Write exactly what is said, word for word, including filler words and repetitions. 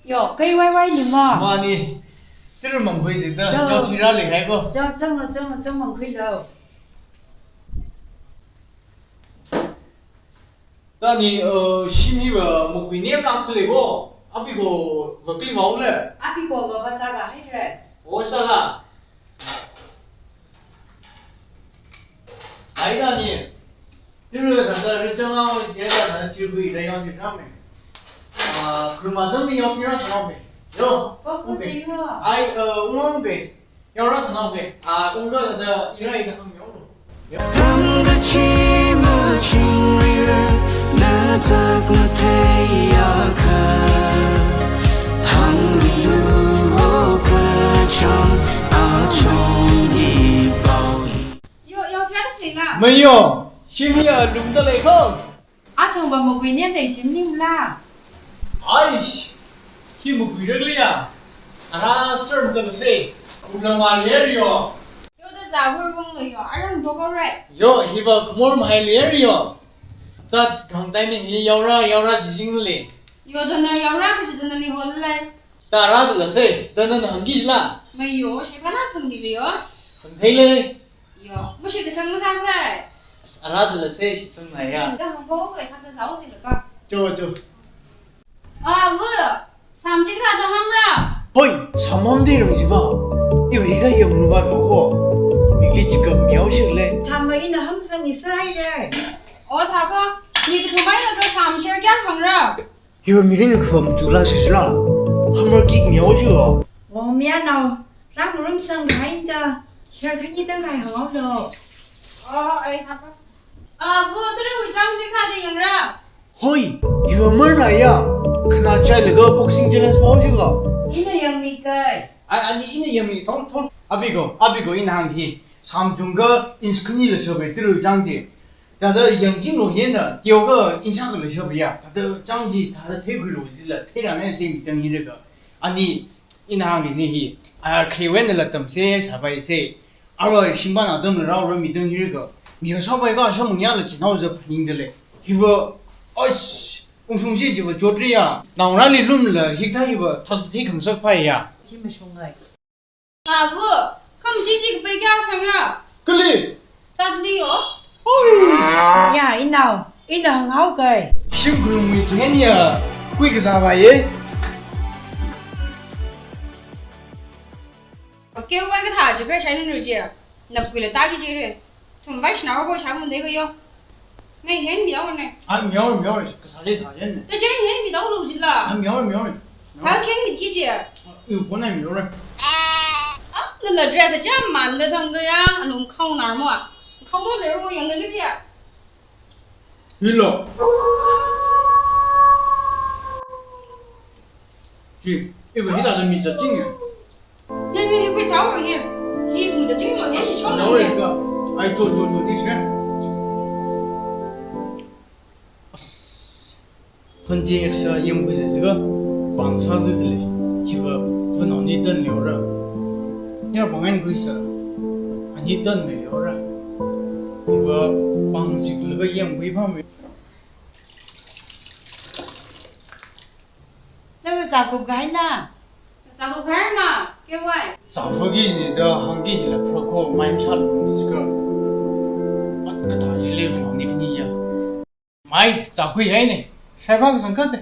Yo, kei wai wai ni ma. Mani, tiri mangkhui sida, Chao. Yao thira le hai ko. Chao, sanglo, sanglo, sanglo mangkhuilo. Tani, uh, shini va mukui nem lak le ko. Abi ko va kli va ule. Abi ko va bazar va hai re. O sala. Ai tani. Tiri kata re changa o je da na chi kui da yao thira me. Ah, kuma dam yao thira sa me. Yo. Ko ku si yo. Ai, uh, ungong be. Yaora sanao ke, a, kongka da ira ida hang yaoro. Tamda chi maching rira, na zak mathei ya kha. Hang lu o ka chang, a chong ni pao yi. Yo, yo, try to play na. Mayo, shini a lum da lei ko. Athang va mukui nem dei chim nim la. Aish, hi mukui rek le ya. Ara ser da se. Kumla ma le ri yo. Yo da za hui vung lo yo. Arang do ko re. Yo, hi va kumor ma hai le ri yo. Zat gang tai ning li yaora, yaora jijing le. Yo da na yaora ka ji da na ni ho le. Tara da la se, da na na hanggi la. Mayo, shai pala khang di le yo. Hang thei le. Yo, bu shi kasang masa sai. Ara da la se shi sang na ya. Ka hang bo ko e thak da zao se le ka. Cho, cho. A, bu. Sam jing ka da ham ra. Hoi, sam ham de rong ji ba. Iwe ka yong lu ba lo ho. Mikli chikap miao shik le. Sam ma ina ham sang ni sai re. O, tha ko. Ni ka thumai na ka sam share kya hang ra. Hiwa mirin khum chula sisila. Hamar kik miao jiwa. O, mianao. Rang rum sang hai da. Share khani tang hai hao lo. O, ai, haka. A, bu turu chang chi kha de yang ra. Hoi, hiwa mar na ya. Khana chai laga boxing challenge pao jiwa. Ina yang mi kai. Ai, ani ina yang mi thong, thong. Abi ko, abi ko ina hang hi. Sam jung ga inch khani la chobe turu chang chi. Tada yang jing lo hian da, teo ga inch kha lo shop ya. Tada chang ji, tada thei gui lo ji la, thei ra na se mi tang hi re ga. Ani, ina hang ni hi, a, khei wen la tam se, sa bai se. Aro, shing ba na tam la rao ro mi tang hi re ga. Mi yo sa bai ga, sa mung ya la chin hao za phaning de le. Hi va, oish, ung sung si ji va jot ri ya. Nao ra li lum la, hik tha hi va, thak thei khang sak phai ya. Chi ma shung ai. Abu, kam chichi kapai kya sang ra? Kali. Chatli o. Oi. Ya, inao, ina hao kai. Shim guru mui khen ya. Kui ka sa ba ye. Okay, wai ka tha chi kai shai nu ji. Nap kui la ta ki ji re. Thum bai shna ko sha mun de ko yo. Ngai hen mi dau ne. A, miao, miao, ka sa le sa yen ne. Ka jen hen mi dau lo ji la. A, miao, miao. Hal khen mi ki ji. Yu ko na miao. A, na la dress a jam man da sang ga ya. Anung khau nar mo. Khau do le ro yang ga ji ya. Hilo. Ji, ibu hita da mi ja jing ya. Nang ni hui tao hi. Hi mu ja jing lo, hi chong lo. Ai, cho, cho, cho, ni shen. As. Hanji extra yam hui se ga. Pang sa zi le. Hi va, va no ni tan le ora. Ya pang an hui sa. Ani tan me le ora. Hi va, pang zi le ga yam hui pa me. Nang zakup kahai na? Zakup kahai ma, kewai. Zakup ki ni da hang ki la pro ko mai msal ka. At ka ta ji le no ni ni ya. Mai, zakup hai ne. Shai ba ka zang ka te.